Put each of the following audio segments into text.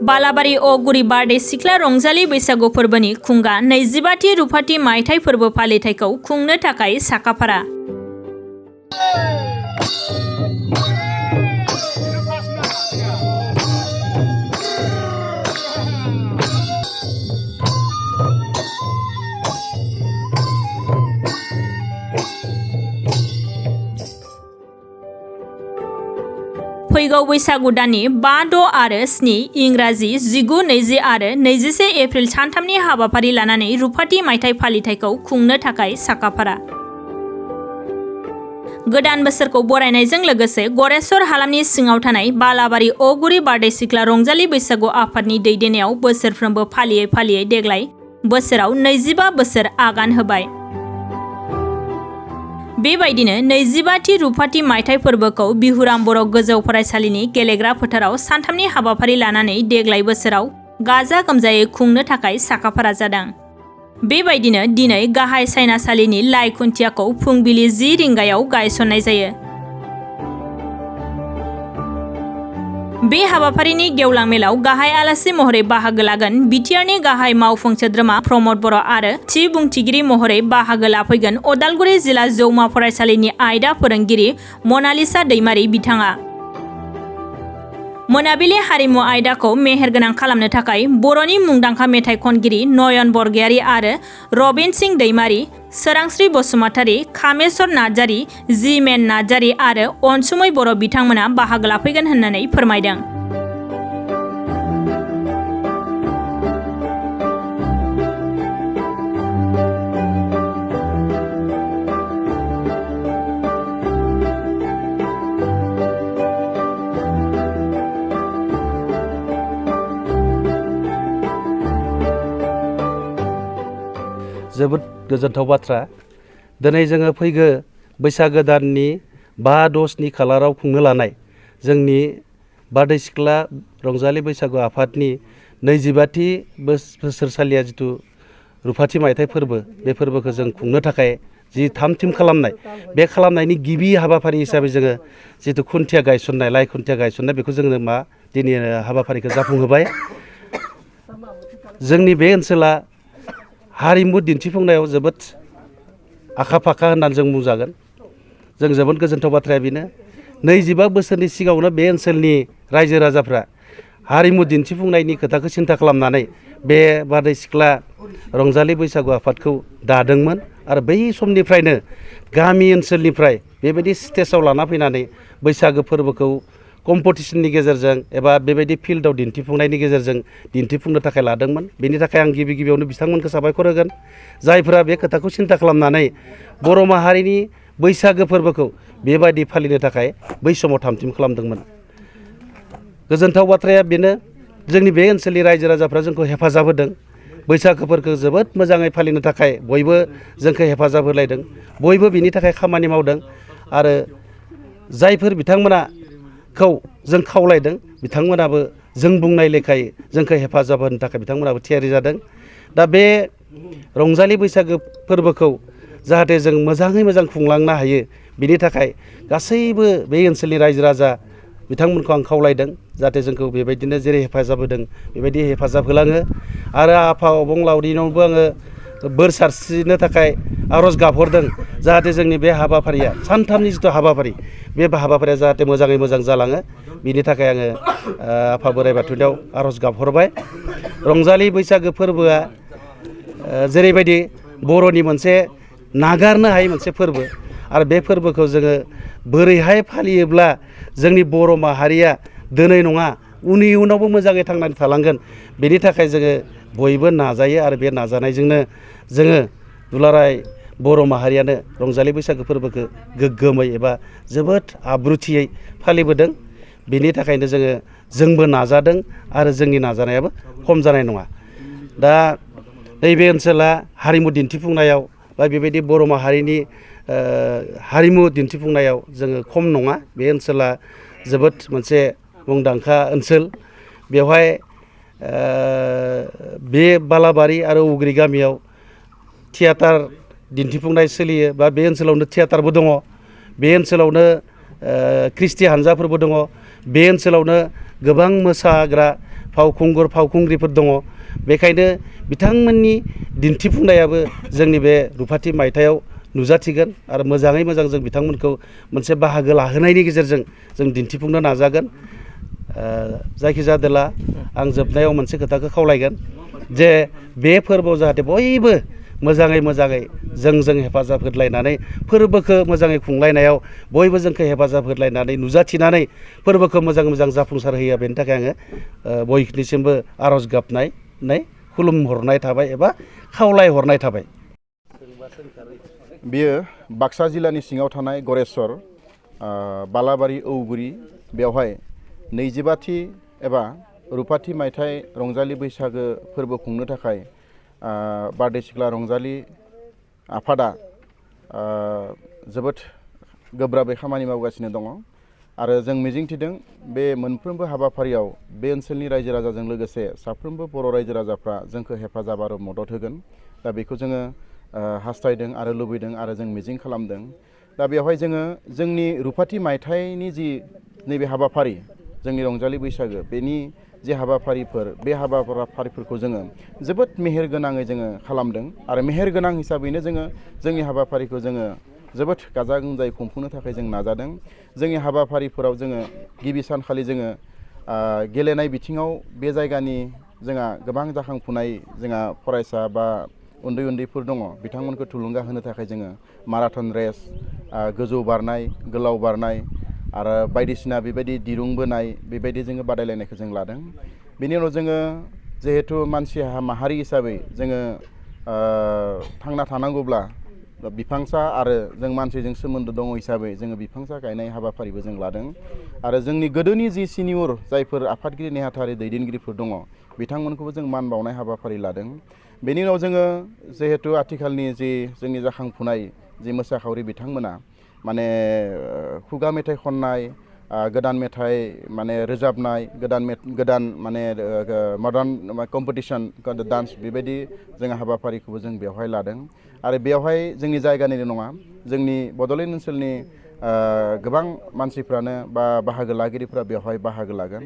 बालाबारि अगुरि बारदै सिख्ला रंजालि बैसागु फोरबोनि खुंगा 25थि रुफाथि मायथाइ फोरबो फालिथायखौ खुंनो थाखाय साखाफारा। फैगौ बैसागु दाननि 5, 6 आरो 7 इंराजि 19, 20 आरो 21 एप्रिल सानथामनि हाबाफारि लानानै रुफाथि मायथाइ फालिथायखौ खुंनो थाखाय साखाफारा। गोदान बोसोरखौ बरायनायजों लोगोसे गरेस्वर हालामनि सिङाव थानाय बालाबारि अगुरि बारदै सिख्ला रंजालि बैसागु आफादनि दैदेननायाव बोसोरफ्रोमबो फालियै फालियै देग्लाय बोसोराव 25 बोसोर आगान होबाय। बेबायदिनो 25थि रुफाथि मायथाइ फोरबोखौ बिहुराम बर' गोजौ फरायसालिनि गेलेग्रा फोथाराव सानथामनि हाबाफारि लानानै देग्लाय बोसोराव गाजा गोमजायै खुंनो थाखाय साखाफारा जादों। बेबायदिनो दिनै गाहाय सायनासालिनि लाइ खुन्थियाखौ फुंबिलि 10 रिंगायाव गायसननाय जायो। बे हाबाफारिनि गेवलां मेलाव गाहाय आलासि महरै बाहागो लागोन बिटिआरनि गाहाय मावफुं सोद्रोमा प्रमद बर' आरो थि बुंथिगिरि महरै बाहागो लाफैगोन उदालगुरि जिल्ला जौमा फरायसालिनि आयदा फोरोंगिरि मनालिसा दैमारि बिथाङा। मोनाबिलि हारिमु आयदाखौ मेहेरगोनां खालामनो थाखाय बर'नि मुंदांखा मेथाइ खनगिरि नयन बरगयारी आरो रबिन सिंह दैमारि, सोरांस्रि बसुमतारी, खामेश्वर नार्जारी, जिमेन नार्जारी आरो अनसुमै बर' बिथांमोना बाहागो लाफैगोन होननानै फोरमायदों। जोबोद गोजोनथाव बाथ्रा। दिनै जोङो फैगौ बैसागो दाननि 5, 6, 7 खालाराव खुंनो लानाय जोंनि बारदै सिख्ला रंजालि बैसागु आफादनि 25थि बोसोरसालिया जिथु रुफाथि मायथाइ फोरबो, बे फोरबोखौ जों खुंनो थाखाय जि थाम-थिम खालामनाय, बे खालामनायनि गिबि हाबाफारि हिसाबै जोङो जिथु खुन्थिया गायसननाय, लाइ खुन्थिया गायसननाय, बेखौ जोङो दिनै हाबाफारिखौ जाफुंहोबाय। जोंनि बे ओनसोला हारिमु दिन्थिफुंनायाव जोबोद आखा-फाखा होननानै जों बुंजागोन। जों जोबोद गोजोनथाव बाथ्राया बेनो 25 बोसोरनि सिगाङावनो बे ओनसोलनि रायजो राजाफ्रा हारिमु दिन्थिफुंनायनि खोथाखौ सिन्था खालामनानै बे बारदै सिख्ला रंजालि बैसागु आफादखौ दादोंमोन आरो बै समनिफ्रायनो गामि ओनसोलनिफ्राय बेबायदि स्टेजाव लाना फैनानै बैसागो फोरबोखौ कम्पिटिशननि गेजेरजों एबा बेबायदि फिल्डआव दिन्थिफुंनायनि गेजेरजों दिन्थिफुंनो थाखाय लादोंमोन। बेनि थाखाय आं गिबियावनो बिथांमोनखौ साबायखर होगोन, जायफोरा बे खोथाखौ सिन्था खालामनानै बर' माहारिनि बैसागो फोरबोखौ बेबायदि फालिनो थाखाय बै समाव थाम-थिम खालामदोंमोन। गोजोनथाव बाथ्राया बेनो, जोंनि बे ओनसोलनि रायजो राजाफ्रा जोंखौ हेफाजाब होदों। बैसागोफोरखौ जोबोद मोजाङै फालिनो थाखाय बयबो जोंखौ हेफाजाब होलायदों, बयबो बिनि थाखाय खामानि मावदों आरो जायफोर बिथांमोना जों खावलायदों, बिथांमोनाबो जों बुंनाय लेखायै जोंखौ हेफाजाब होनो थाखाय बिथांमोनाबो थियारि जादों। दा बे रंजालि बैसागो फोरबोखौ जाहाथे जों मोजाङै मोजां खुंलांनो हायो, बिनि थाखाय गासैबो बे ओनसोलनि रायजो राजा बिथांमोनखौ आं खावलायदों जाहाथे जोंखौ बेबायदिनो जेरै हेफाजाब होदों बेबायदि हेफाजाब होलाङो। आरो आफा अबंलावरिनावबो आङो बोर सारस्रिनो थाखाय आर'ज गाबहरदों जाहाथे जोंनि बे हाबाफारिया, सानथामनि जिथु हाबाफारि, बे हाबाफारिया जाहाथे मोजाङै मोजां जालाङो। बिनि थाखाय आङो आफा बोराइ बाथौनियाव आर'ज गाबहरबाय। रंजालि बैसागो फोरबोआ जेरैबायदि बर'नि मोनसे नागारनो हायै मोनसे फोरबो आरो बे फोरबोखौ जोङो बोरैहाय फालियोब्ला जोंनि बर' माहारिया दिनै नङा उनावबो मोजाङै थांनानै थालांगोन, बेनि थाखाय जोङो बयबो नाजायो आरो बे नाजानायजोंनो जोङो दुलाराय बर' माहारियानो रंजालि बैसागो फोरबोखौ गोग्गोमै एबा जोबोद आब्रुथियै फालिबोदों। बेनि थाखायनो जोंबो नाजादों आरो जोंनि नाजानायाबो खम जानाय नङा। दा नैबे ओनसोला हारिमु दिन्थिफुंनायाव बा बेबायदि बर' माहारिनि हारिमु दिन्थिफुंनायाव जोङो खम नङा। बे ओनसोला जोबोद मोनसे मुंदांखा ओनसोल। बेवहाय बे बालाबारि आरो उग्रि गामियाव थियाटार दिन्थिफुंनाय सोलियो, बा बे ओनसोलावनो थियाटारबो दङ, बे ओनसोलावनो कृष्टि हानजाफोरबो दङ, बे ओनसोलावनो गोबां मोसाग्रा फावखुंगुर फावखुंग्रिफोर दङ बेखायनो बिथांमोननि दिन्थिफुंनायाबो जोंनि बे रुफाथि मायथाइयाव नुजाथिगोन आरो मोजाङै मोजां जों बिथांमोनखौ मोनसे बाहागो लाहोनायनि गेजेरजों जों दिन्थिफुंनो नाजागोन जायखिजादोला आं जोबनायाव मोनसे खोथाखौ खावलायगोन जे बे फोरबोआव जाहाथे बयबो मोजाङै जोंजों हेफाजाब होलायनानै फोरबोखौ मोजाङै खुंलायनायाव बयबो जोंखौ हेफाजाब होलायनानै नुजाथिनानै फोरबोखौ मोजां जाफुंसार होयो बेनि थाखाय आङो बयनिसिमबो आर'ज गाबनाय खुलुमहरनाय थाबाय एबा खावलायहरनाय थाबाय। बेयो बाक्सा जिल्लानि सिङाव थानाय गरेस्वर बालाबारि औगुरि बेवहाय 25थि एबा रुफाथि मायथाइ रंजालि बैसागो फोरबो खुंनो थाखाय बारदै सिख्ला रंजालि आफादा जोबोद गोब्राबै खामानि मावगासिनो दङ आरो जों मिजिंथिदों बे मोनफ्रोमबो हाबाफारियाव बे ओनसोलनि रायजो राजाजों लोगोसे साफ्रोमबो बर' रायजो राजाफ्रा जोंखौ हेफाजाब आरो मदद होगोन दा बेखौ जोङो हास्थायदों आरो लुबैदों आरो जों मिजिं खालामदों दा बेवहाय जोङो जोंनि रुफाथि मायथाइनि जि नैबे हाबाफारि जोंनि रंजालि बैसागो बेनि जे हाबाफारिफोर बे हाबाफारिफोरखौ जोङो जोबोद मेहेर गोनाङै जोङो खालामदों आरो मेहेर गोनां हिसाबैनो जोङो जोंनि हाबाफारिखौ जोङो जोबोद गाजा गोमजायै खुंफुंनो थाखाय जों नाजादों। जोंनि हाबाफारिफोराव जोङो गिबि सानखालि जोङो गेलेनाय बिथिङाव बे जायगानि जोंहा गोबां जाखांफुनाय जोंहा फरायसा बा उन्दैफोर दङ बिथांमोनखौ थुलुंगा होनो थाखाय जोङो माराथन रेस गोजौ बारनाय गोलाव बारनाय आरो बायदिसिना बेबायदि दिरुं बोनाय बेबायदि जोङो बादायलायनायखौ जों लादों। बेनि उनाव जोङो जिहेथु मानसि माहारि हिसाबै जोङो थांना थानांगौब्ला बिफांसा आरो जों मानसिजों सोमोन्दो दङ हिसाबै जोङो बिफांसा गायनाय हाबाफारिबो जों लादों आरो जोंनि गोदोनि जि सिनियर जायफोर आफादगिरि नेहाथारि दैदेनगिरिफोर दङ बिथांमोनखौबो जों मान बावनाय हाबाफारि लादों। बेनि उनाव जोङो जिहेथु आथिखालनि जि जोंनि जाखांफुनाय जि मोसाखावरि बिथांमोना माने खुगा मेथाइ खननाय गोदान मेथाइ माने रोजाबनाय गोदान माने मडार्न कम्पिटिसन डान्स बेबायदि जोङो हाबाफारिखौबो जों बेवहाय लादों आरो बेवहाय जोंनि जायगानिल' नङा जोंनि बड'लेण्ड ओनसोलनि गोबां मानसिफ्रानो बा बाहागो लागिरिफ्रा बेवहाय बाहागो लागोन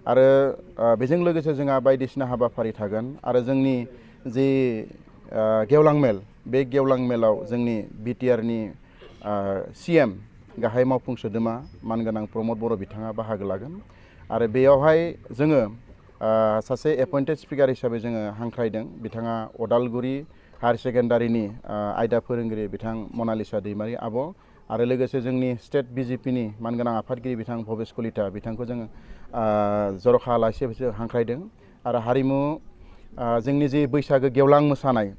आरो बेजों लोगोसे जोंहा बायदिसिना हाबाफारि थागोन आरो जोंनि जि गेवलां मेल बे गेवलां मेलाव जोंनि बिटिआरनि CM गाहाय मावफुं सोद्रोमा मानगोनां प्रमद बर' बिथाङा बाहागो लागोन आरो बेयावहाय जोङो सासे एपइन्टेड स्पिकार हिसाबै जोङो हांख्रायदों बिथाङा अदालगुरि हायार सेकेन्डारिनि आयदा फोरोंगिरि बिथां मनालिसा दैमारि आब' आरो लोगोसे जोंनि स्टेट BJPनि मानगोनां आफादगिरि बिथां भबेस कलिता बिथांखौ जोङो जर'खा आलासि हांख्रायदों आरो हारिमु जोंनि जि बैसागो गेवलां मोसानाय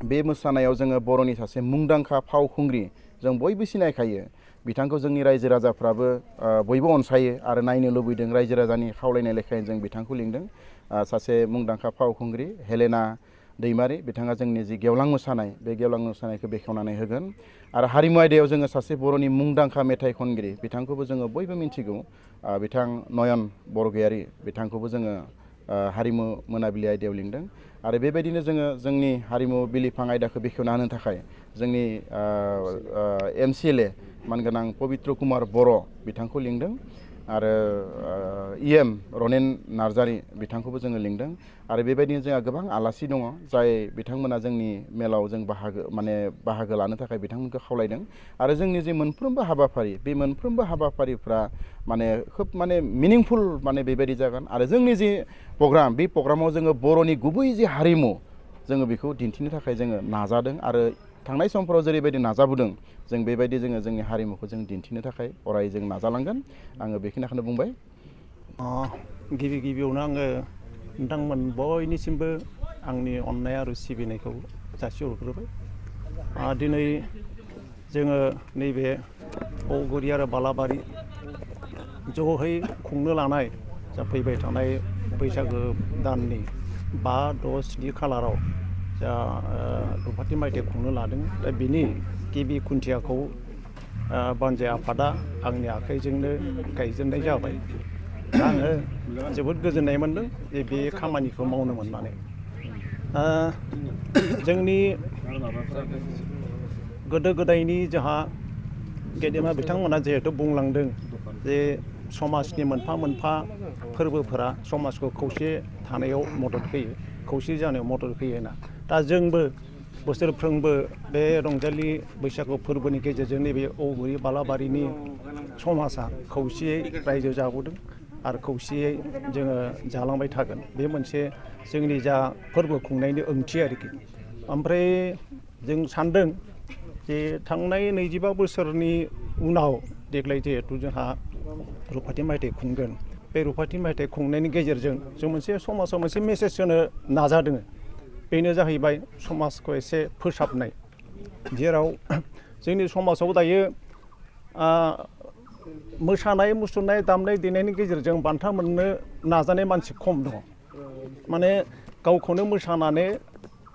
बे मोसानायाव जोङो बर'नि सासे मुंदांखा फावखुंग्रि जों बयबो सिनायखायो बिथांखौ जोंनि रायजो राजाफ्राबो बयबो अनसायो आरो नायनो लुबैदों रायजो राजानि खावलायनाय लेखायै जों बिथांखौ लिंदों सासे मुंदांखा फावखुंग्रि हेलेना दैमारि बिथाङा जोंनि जि गेवलां मोसानाय बे गेवलां मोसानायखौ बेखेवनानै होगोन आरो हारिमु आयदायाव जोङो सासे बर'नि मुंदांखा मेथाइ खनगिरि बिथांखौबो जोङो बयबो मिन्थिगौ बिथां नयन बरगयारि बिथांखौबो जोङो हारिमु मोनाबिलि आयदायाव लिंदों आरो बेबायदिनो जोङो जोंनि हारिमु बिलिफां आयदाखौ बेखेवना होनो थाखाय जोंनि MCLA मानगोनां पबित्र कुमार बर' बिथांखौ लिंदों आरो EM रनेन नार्जारि बिथांखौबो जोङो लिंदों आरो बेबायदिनो जोंहा गोबां आलासि दङ जाय बिथांमोना जोंनि मेलाव जों बाहागो लानो थाखाय बिथांमोनखौ खावलायदों आरो जोंनि जे मोनफ्रोमबो हाबाफारि बे मोनफ्रोमबो हाबाफारिफ्रा माने खोब माने मिनिंफुल माने बेबायदि जागोन आरो जोंनि जे प्रग्राम बे प्रग्रामाव जोङो बर'नि गुबै जे हारिमु जोङो बेखौ दिन्थिनो थाखाय जोङो नाजादों आरो थांनाय समफोराव जेरैबायदि नाजाबोदों जों बेबायदि जोङो जोंनि हारिमुखौ जों दिन्थिनो थाखाय अराय जों नाजालांगोन आङो बेखिनिखौनो बुंबाय। गिबियावनो आङो नोंथांमोन बयनिसिमबो आंनि अननाय आरो सिबिनायखौ जासिहरग्रोबाय। दिनै जोङो नैबे औगुरि आरो बालाबारि ज'है खुंनो लानाय जा फैबाय थानाय बैसागो दाननि 5, 6, 7 खालाराव जा रुफाथि मायथाइ खुंनो लादों दा बिनि गिबि खुन्थियाखौ बानजाय आफादा आंनि आखाइजोंनो गायजेननाय जाबाय। आङो जोबोद गोजोननाय मोन्दों जे बे खामानिखौ मावनो मोननानै। जोंनि गोदो गोदायनि जोंहा गेदेमा बिथांमोना जिहेथु बुंलांदों जे समाजनि मोनफा मोनफा फोरबोफोरा समाजखौ खौसे थानायाव मदद होयो खौसे जानायाव मदद होयो होनना दा जोंबो बोसोरफ्रोमबो बे रंजालि बैसागु फोरबोनि गेजेरजों नैबे औगुरि बालाबारिनि समाजा खौसेयै रायजो जाबोदों आरो खौसेयै जोङो जालांबाय थागोन बे मोनसे जोंनि जा फोरबो खुंनायनि ओंथि आरोखि ओमफ्राय जों सानदों जे थांनाय 25 बोसोरनि उनाव देग्लाय जिहेथु जोंहा रुफाथि मायथाइ खुंगोन बे रुफाथि मायथाइ खुंनायनि गेजेरजों जों मोनसे समाजाव मोनसे मेसेज होनो नाजादों बेनो जाहैबाय समाजखौ एसे फोसाबनाय जेराव जोंनि समाजाव दायो मोसानाय मुसुरनाय दामनाय देनायनि गेजेरजों बान्था मोननो नाजानाय मानसि खम दङ माने गावखौनो मोसानानै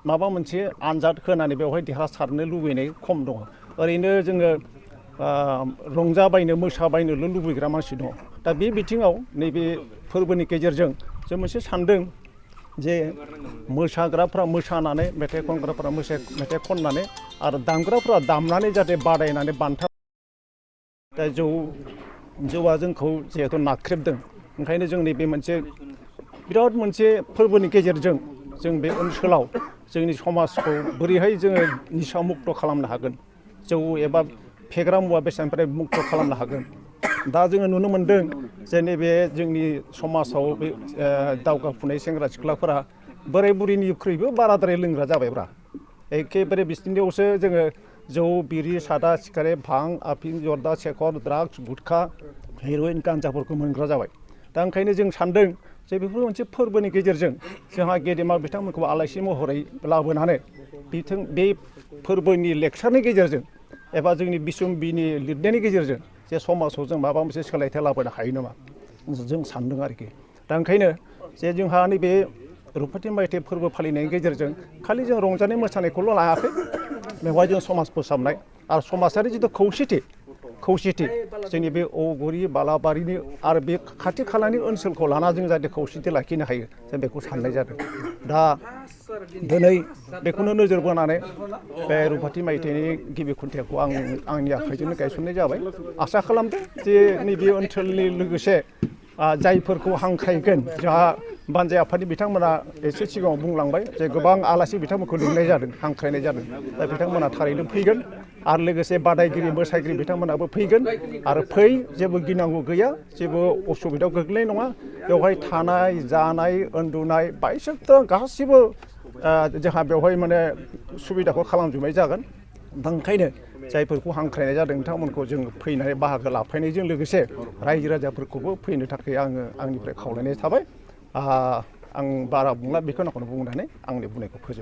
माबा मोनसे आनजाद होनानै बेवहाय देरहासारनो लुबैनाय खम दङ ओरैनो जोङो रंजाबायनो मोसाबायनोल' लुबैग्रा मानसि दङ दा बे बिथिङाव नैबे फोरबोनि गेजेरजों जों मोनसे सानदों जे मोसाग्राफ्रा मोसानानै मेथाइ खनग्राफ्रा मेथाइ खननानै आरो दामग्राफ्रा दामनानै जाहाथे बादायनानै बान्था दा जौआ जोंखौ जिहेथु नाख्रेबदों ओंखायनो जोंनि बे मोनसे बिराद मोनसे फोरबोनि गेजेरजों जों बे ओनसोलाव जोंनि समाजखौ बोरैहाय जोङो निसा मुक्त खालामनो हागोन जौ एबा फेग्रा मुवा बेसादनिफ्राय मुक्त खालामनो हागोन दा जोङो नुनो मोनदों जे नैबे जोंनि समाजाव बे दावगाफुनाय सेंग्रा सिख्लाफोरा बोराय बुरैनिख्रुइबो बाराद्राय लोंग्रा जाबायब्रा एखेबारे बिसोरनियावसो जोङो जौ बिरि सादा सिगारेट भां आफिं जर्दा सेखर ड्राग्स गुटखा हेर'इन गान्जाफोरखौ मोनग्रा जाबाय दा ओंखायनो जों सानदों जे बेफोर मोनसे फोरबोनि गेजेरजों जोंहा गेदेमा बिथांमोनखौ आलासि महरै लाबोनानै बे फोरबोनि लेक्सारनि गेजेरजों एबा जोंनि बिसम्बिनि लिरनायनि गेजेरजों जे समाजाव जों माबा मोनसे सोलायथाय लाबोनो हायो नामा जों सानदों आरोखि दा ओंखायनो जे जोंहा नैबे रुफाथि मायथाइ फोरबो फालिनायनि गेजेरजों खालि जों रंजानाय मोसानायखौल' लायाखै बेवहाय जों समाज फोसाबनाय आरो समाजारि जिथु खौसेथि जोंनि बे औगुरि बालाबारिनि आरो बे खाथि खालानि ओनसोलखौ लाना जों जाहाथे खौसेथि लाखिनो हायो जों बेखौ साननाय जादों दा दिनै बेखौनो नोजोर बोनानै बे रुफाथि मायथाइनि गिबि खुंथायखौ आंनि आखाइजोंनो गायसननाय जाबाय आसा खालामदों जे नैबे ओनसोलनि लोगोसे जायफोरखौ हांख्रायगोन जोंहा बानजाय आफादनि बिथांमोना एसे सिगाङाव बुंलांबाय जे गोबां आलासि बिथांमोनखौ लिंनाय जादों हांख्रायनाय जादों दा बिथांमोना थारैनो फैगोन आरो लोगोसे बादायगिरि मोसागिरि बिथांमोनाबो फैगोन आरो जेबो गिनांगौ गैया जेबो असुबिदायाव गोग्लैनाय नङा बेवहाय थानाय जानाय उन्दुनाय बायसोक्ता गासिबो जोंहा बेवहाय माने सुबिदाखौ खालामजोबनाय जागोन ओंखायनो जायफोरखौ हांख्रायनाय जादों बिथांमोनखौ जों फैनानै बाहागो लाफैनायजों लोगोसे रायजो राजाफोरखौबो फैनो थाखाय आङो आंनिफ्राय खावलायनाय थाबाय आं बारा बुंला बेखौनो बुंनानै आंनि बुंनायखौ फोजोबबाय